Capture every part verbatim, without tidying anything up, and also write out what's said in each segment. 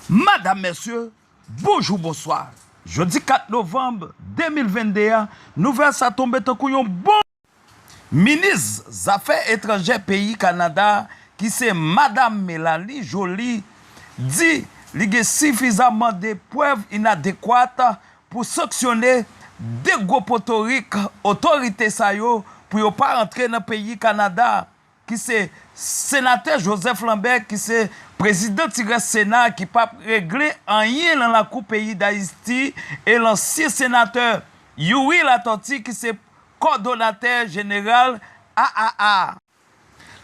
Madam, mesye, bonjou, bonswa. Jodi kat novanm de mil venn de a, nouvèl sa tonbe tankou yon bonm. Minis Zafè Etranjè peyi Kanada, ki se Madam Mélanie Joly, di li gen sifizamman de prèv inadekwat pou sanksyone de gwo potorik otorite sa yo pou yo pa rantre nan peyi Kanada, ki se Senatè Joseph Lambert, ki se prezidan ti rès Sena, ki p ap regle anyen nan lakou peyi Dayiti, e lansyen senatè Youri Latortue, ki se kòdonatè jeneral A A A.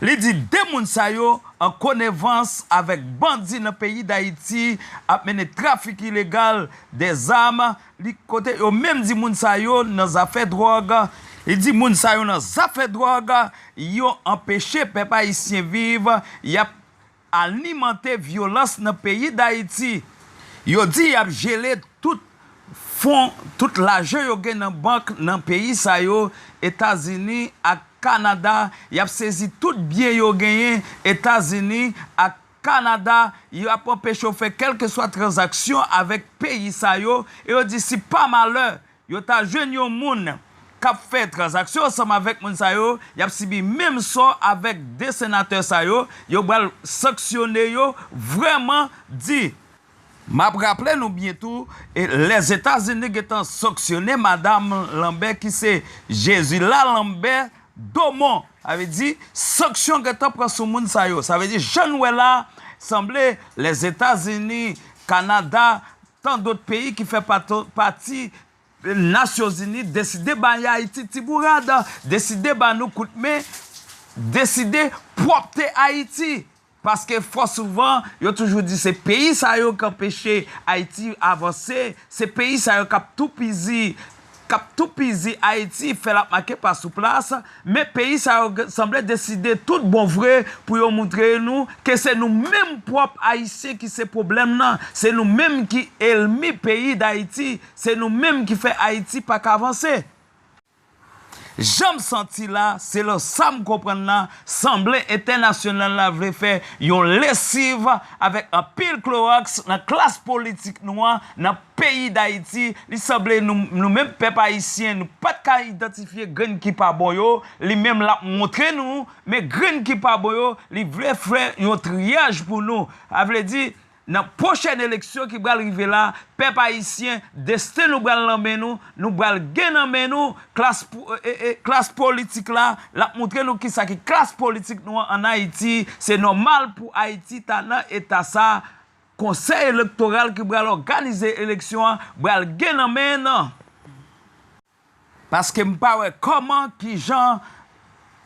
Li di de moun sa yo an konivans avèk bandi nan peyi Dayiti ap mennen trafik ilegal dèzam. Li kote yo menm di moun sa yo nan zafè dwòg. Li di moun sa yo nan zafè dwòg, yo anpeche pèp ayisyen viv, y ap alimante vyolans nan peyi Dayiti. Yo di y ap jele tout fon, tout lajan yo gen nan bank nan peyi sa yo, Etazini ak Kanada, y ap sezi tout byen yo genyen Etazini ak Kanada, y ap anpeche yo fè kèlkeswa tranzaksyon avèk peyi sa yo, e yo di si pa malè yo ta jwenn yon moun k ap fè tranzaksyon ansanm avèk moun sa yo, y ap sibi menm sò avèk de senatè sa yo, yo pral sanksyone yo vrèman di. M ap raple nou byen tou, e Lèzetazini gentan sanksyone Madam Lambert, ki se Jesula Lambert Domond. Sa vle di, sanksyon gentan pran sou moun sa yo. Sa vle di, jan n wè la, sanble Lèzetazini, Kanada, tan dòt peyi ki fè pato-, pati Nasyonzini deside bay Ayiti ti bourad, deside ba nou kout men, deside pwòpte Ayiti. Paske fò souvan, yo toujou di se peyi sa yo k anpeche Ayiti avanse, se peyi sa yo k ap toupizi, k ap toupizi Ayiti, fè l ap make pa sou plas. Men peyi sa yo sanble deside tout bon vre pou yo moutre nou ke se nou menm pwòp Ayisyen ki se pwoblèm nan, se nou menm ki ènmi peyi Dayiti, se nou menm ki fè Ayiti pa ka vanse. Jan m santi la, selon sa m konprann la, sanble entènasyonal la vle fè yon lesiv avèk anpil klowòks nan klas politik nou an, nan peyi Dayiti. Li sanble nou, nou menm pèp ayisyen, nou pa t ka idantifye grenn ki pa bon yo. Li menm l ap montre nou, men grenn ki pa bon yo, li vle fè yon triyaj pou nou. Sa vle di, nan pwochèn eleksyon ki pral rive la, pèp ayisyen, desten nou pral nan men nou, nou pral gen nan men nou. Klas po-, e, e, klas politik la, l ap montre nou kisa ki klas politik nou an ann Ayiti. Se nòmal pou Ayiti ta nan eta sa. Konsèy elektoral ki pral òganize eleksyon an pral gen nan men nan. Paske m pa wè kòman, ki jan,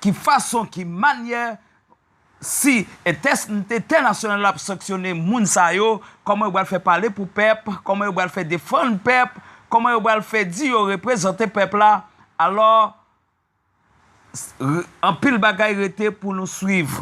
ki fason, ki manyè, si entè-, entènasyonal la ap sanksyone moun sa yo, kòman yo pral fè pale pou pèp, kòman yo pral fè defann pèp, kòman yo pral fè di yo reprezante pèp la. Alò, s-, r-, anpil bagay rete pou nou swiv.